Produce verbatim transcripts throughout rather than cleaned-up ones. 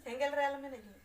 ᱥᱮᱸᱜᱮᱞ ᱨᱮ ᱟᱞᱚᱢ ᱮᱱᱮᱡ ᱦᱚᱸ᱾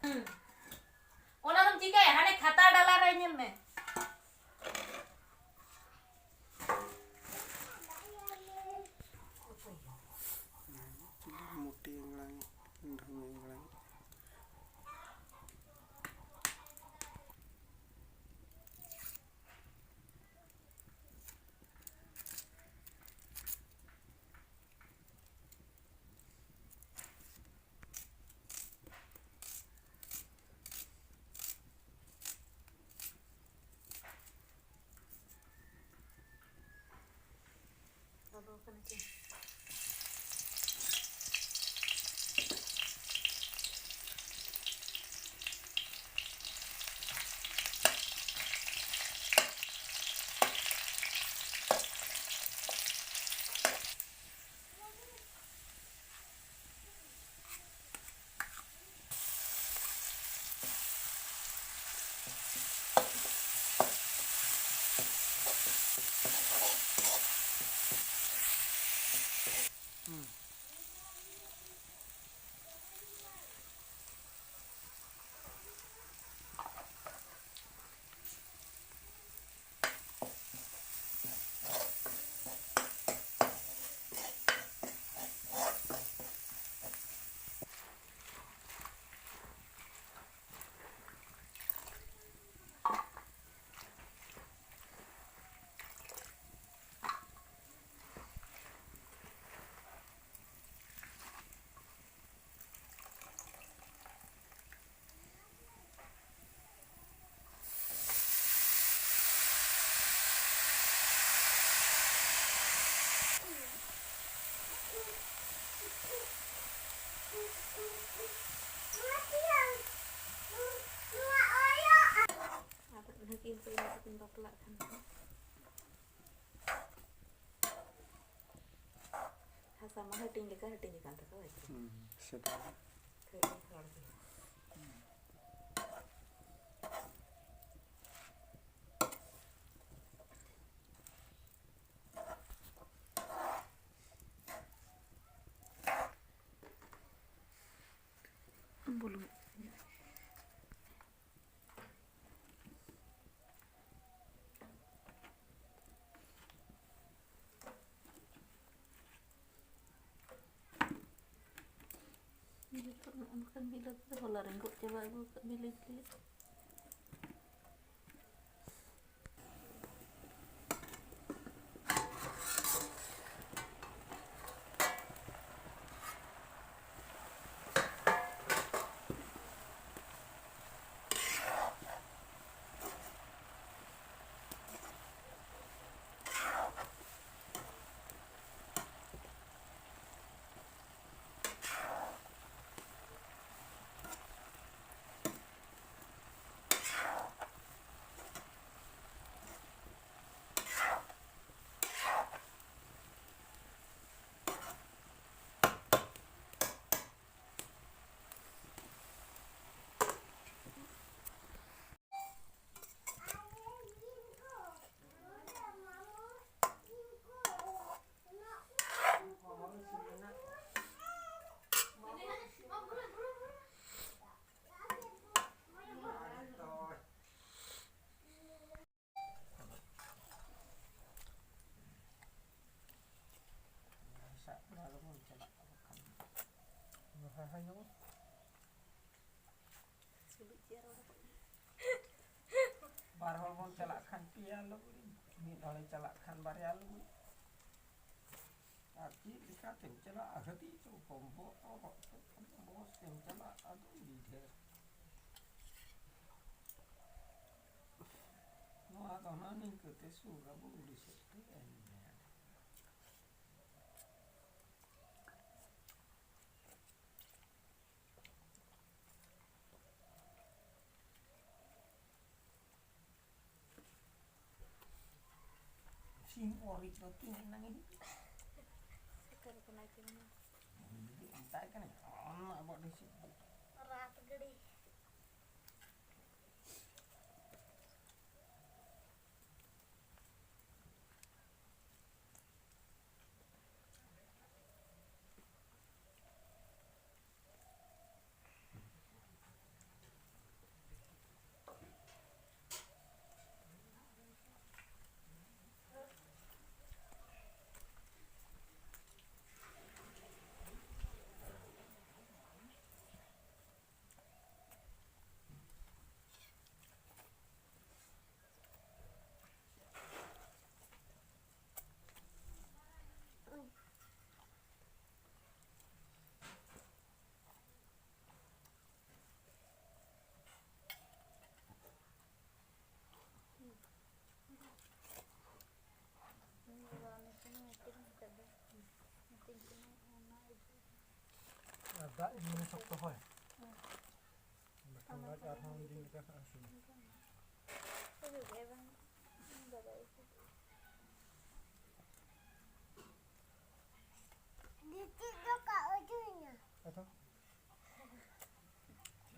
ᱦᱩᱸ᱾ ᱚᱱᱟ ᱫᱚᱢ ᱪᱤᱠᱟᱹᱭᱟ? ᱦᱟᱱᱮ ᱠᱷᱟᱛᱟ ᱰᱟᱞᱟ ᱨᱮ ᱧᱮᱞ ᱢᱮ᱾ ᱢᱩᱴᱤ ᱮᱝᱲᱟᱝ, ᱰᱷᱟᱹᱝ ᱮᱝᱲᱟᱝ᱾ ᱞᱚᱞᱚ ᱠᱟᱱᱟ ᱪᱮ? ᱟᱫᱚ ᱱᱟᱹᱠᱤᱱ ᱠᱚ ᱤᱧ ᱛᱟᱹᱠᱤᱱ ᱵᱟᱯᱞᱟᱜ ᱠᱷᱟᱱ ᱫᱚ᱾ ᱦᱟᱥᱟ ᱢᱟ ᱦᱟᱹᱴᱤᱧ ᱞᱮᱠᱟ ᱦᱟᱹᱴᱤᱧ ᱟᱠᱟᱱ ᱛᱟᱠᱚᱣᱟ᱾ ᱦᱩᱸ, ᱥᱮᱫᱟᱭ᱾ ᱠᱷᱟᱹᱞᱤ ᱦᱚᱲ ᱜᱮ᱾ ᱵᱩᱞᱩᱝ᱾ ᱱᱤᱛᱚᱜ ᱱᱚᱜᱼᱚ ᱱᱚᱝᱠᱟᱱ ᱵᱤᱞᱟᱹᱛᱤ ᱫᱚ ᱦᱚᱞᱟ ᱨᱮᱧ ᱜᱚᱫ ᱪᱟᱵᱟ ᱟᱹᱜᱩ ᱟᱠᱟᱫ ᱵᱤᱞᱟᱹᱛᱤ᱾ ᱥᱟᱵ ᱵᱟᱲᱟ ᱞᱮᱵᱚᱱ ᱪᱟᱞᱟᱜ ᱠᱟᱱᱟ ᱠᱷᱟᱱ᱾ ᱦᱮᱸ, ᱦᱮᱸ, ᱦᱮᱸ᱾ ᱵᱟᱨ ᱦᱚᱲ ᱵᱚᱱ ᱪᱟᱞᱟᱜ ᱠᱷᱟᱱ ᱯᱮᱭᱟ ᱞᱩᱜᱽᱲᱤ, ᱢᱤᱫ ᱦᱚᱲᱮ ᱪᱟᱞᱟᱜ ᱠᱷᱟᱱ ᱵᱟᱨᱭᱟ ᱞᱩᱜᱽᱲᱤ᱾ ᱟᱨ ᱪᱮᱫ ᱞᱮᱠᱟᱛᱮᱢ ᱪᱟᱞᱟᱜᱼᱟ? ᱦᱟᱹᱛᱤ ᱛᱚ ᱠᱚᱢ ᱵᱚᱦᱚᱜ ᱛᱚ ᱦᱚᱲ ᱛᱚ ᱠᱚᱢ ᱵᱚᱦᱚᱜ ᱛᱮᱢ ᱪᱟᱞᱟᱜᱼᱟ, ᱟᱫᱚ ᱟᱹᱰᱤ ᱰᱷᱮᱨ᱾ ᱱᱚᱣᱟ ᱫᱚ ᱦᱟᱸᱜ ᱱᱤᱝᱠᱟᱹᱛᱮ ᱥᱩᱨ ᱟᱵᱚ ᱩᱰᱤᱥᱟ ᱛᱮ ᱮᱱ ᱢᱮ᱾ ᱛᱤᱱ ᱚᱨᱤᱡ ᱫᱚ ᱛᱤᱱ ᱮᱱᱟᱝ ᱮ ᱦᱤᱡᱩᱜᱼᱟ? ᱥᱮᱴᱮᱨ ᱠᱟᱱᱟᱭ ᱛᱤᱱ ᱢᱟ᱾ ᱡᱩᱫᱤ ᱚᱱᱠᱟᱭ ᱠᱟᱱᱟᱭ, ᱚᱱᱟ ᱟᱵᱚᱣᱟᱜ ᱰᱤᱥᱤ ᱨᱟᱛ ᱜᱟᱹᱰᱤ᱾ ᱟᱨ ᱫᱟᱜ ᱧᱩ ᱥᱚᱠᱛᱚ ᱦᱚᱭ᱾ ᱵᱟᱠᱷᱟᱱ ᱞᱟᱡ ᱟᱨᱦᱚᱸ ᱩᱱᱫᱤᱱ ᱞᱮᱠᱟ ᱦᱟᱸᱜ ᱦᱟᱹᱥᱩ᱾ ᱦᱤᱡᱩᱜ ᱜᱮ ᱵᱟᱝ, ᱵᱟᱵᱟ ᱤᱫᱤ᱾ ᱜᱤᱛᱤᱡ ᱫᱚ ᱠᱟᱜ ᱦᱚᱪᱚᱭᱤᱧᱟ᱾ ᱟᱫᱚ?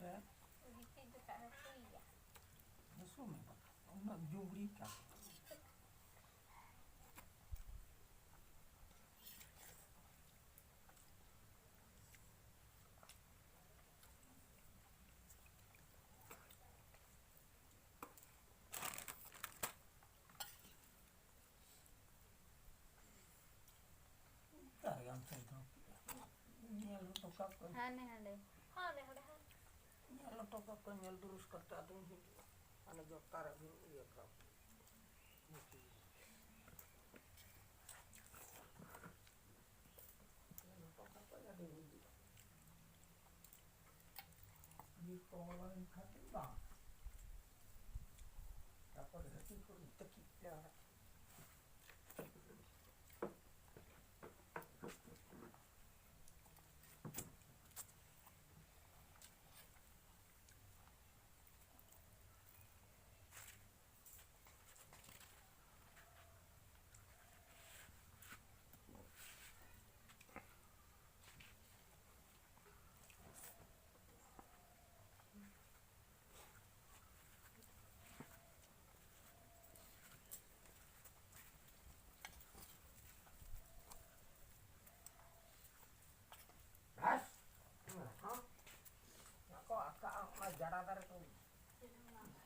ᱦᱮᱸ? ᱜᱤᱛᱤᱡ ᱫᱚ ᱠᱟᱜ ᱦᱚᱪᱚᱭᱮᱭᱟ᱾ ᱦᱟᱹᱥᱩ ᱢᱮ ᱵᱟᱠᱷᱟᱱ, ᱩᱱᱟᱹᱜ ᱡᱩᱵᱽᱲᱤ ᱠᱟᱱ᱾ ᱚᱠᱟ ᱨᱮ ᱟᱢ ᱴᱷᱮᱱ ᱫᱚᱦᱚ ᱠᱮᱫᱼᱟ? ᱧᱮᱞ ᱦᱚᱴᱚ ᱠᱟᱜ ᱠᱚᱣᱟᱧ᱾ ᱦᱟᱱᱮ ᱦᱟᱸᱰᱮ᱾ ᱦᱟᱱᱮ ᱦᱟᱸᱰᱮ, ᱦᱟᱸᱰᱮ᱾ ᱧᱮᱞ ᱦᱚᱴᱚ ᱠᱟᱜ ᱠᱚᱣᱟᱧ, ᱧᱮᱞ ᱫᱩᱨᱩᱥ ᱠᱟᱛᱮ ᱟᱫᱚᱧ ᱦᱤᱡᱩᱜᱼᱟ᱾ ᱦᱟᱱᱮ ᱡᱚᱛᱟᱨ ᱟᱹᱜᱩ ᱤᱭᱟᱹ ᱠᱟᱜ᱾ ᱧᱮᱞ ᱦᱚᱴᱚ ᱠᱟᱜ ᱠᱚᱣᱟᱧ, ᱟᱫᱚᱧ ᱦᱤᱡᱩᱜᱼᱟ᱾ ᱵᱤᱨ ᱠᱚ ᱵᱚᱞᱚ ᱞᱮᱱᱠᱷᱟᱱ ᱫᱚ ᱵᱟᱝ᱾ ᱛᱟᱨᱯᱚᱨᱮ ᱦᱟᱹᱛᱤ ᱠᱚ ᱛᱟᱹᱠᱤᱡ ᱛᱮ ᱚᱲᱟᱜ᱾ ᱫᱟᱨᱮ ᱠᱚ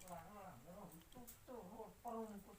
ᱢᱟᱨᱟᱝ ᱢᱟᱨᱟᱝ ᱢᱮᱨᱚᱢ ᱦᱩᱭ ᱛᱩᱠ ᱛᱩᱠ ᱦᱚᱲ ᱯᱟᱨᱚᱢ ᱠᱚ